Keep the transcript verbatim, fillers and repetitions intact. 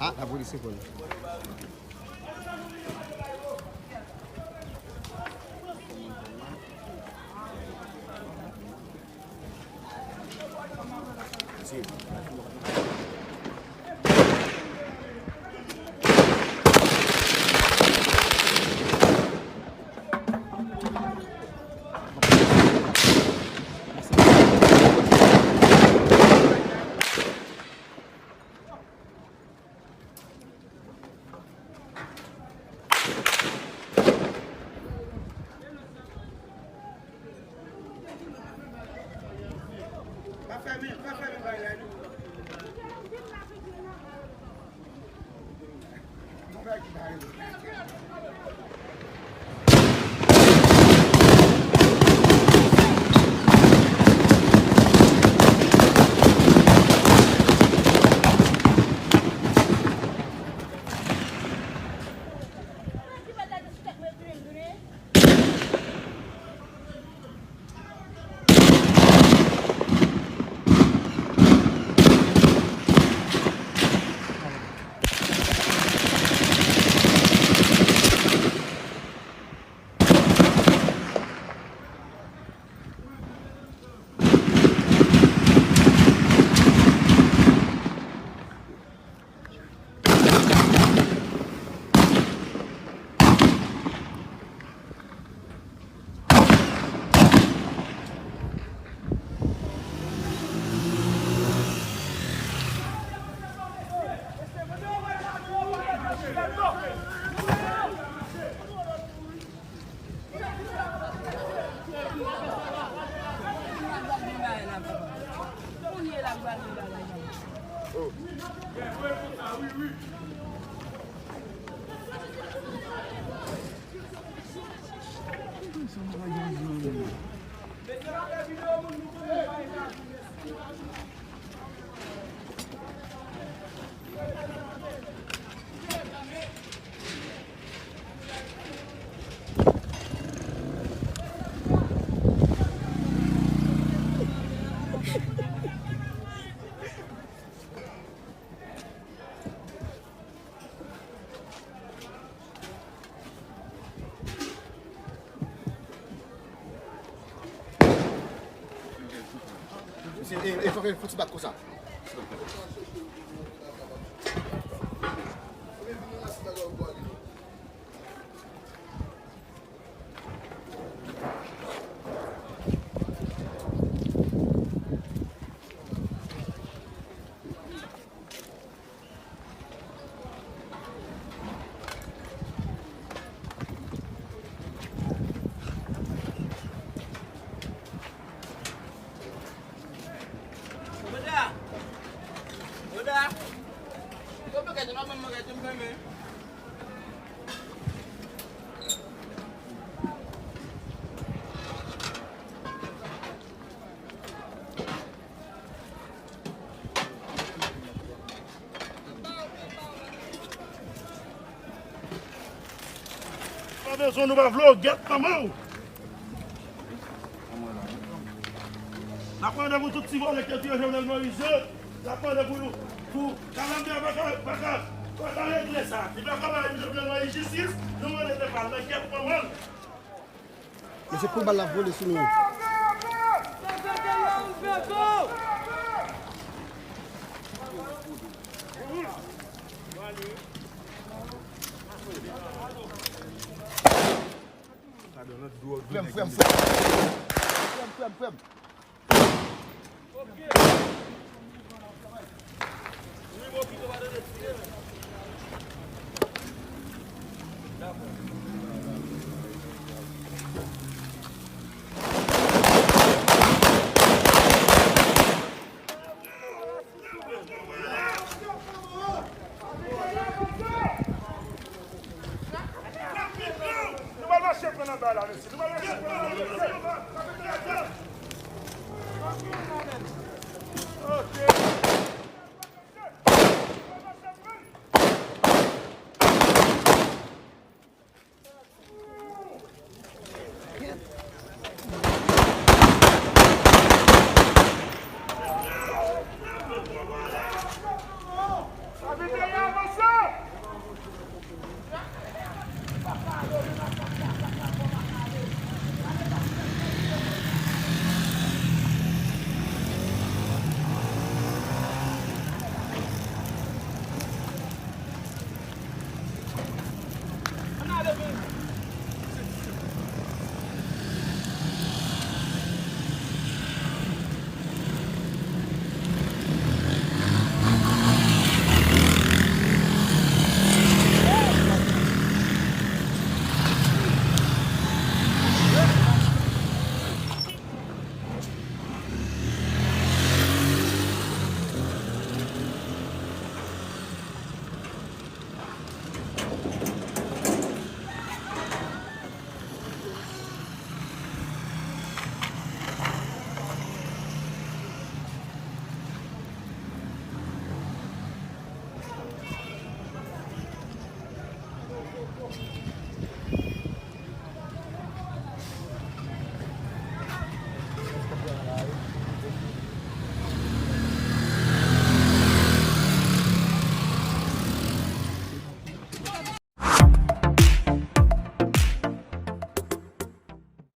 Ah, lapolis se kòl. Pa fèmen, pa fèmen bagay la, non. Mesye, e, e, fò, fò ti bat konsa. Pa bezwen, nou pa vle w, gèt manman w. N ap mande pou tout ti vòlè ki tire Jovenel Moïse yo. N ap mande pou, pou Kalanbè pa ka, pa ka, pa ka regle sa. Li pa ka bay Jovenel Moïse jistis, nou mande pèp la, gèt manman l. Men se pou bal la vole sou nou. Frè m, frè m, frè m. Frè m, frè m, frè m.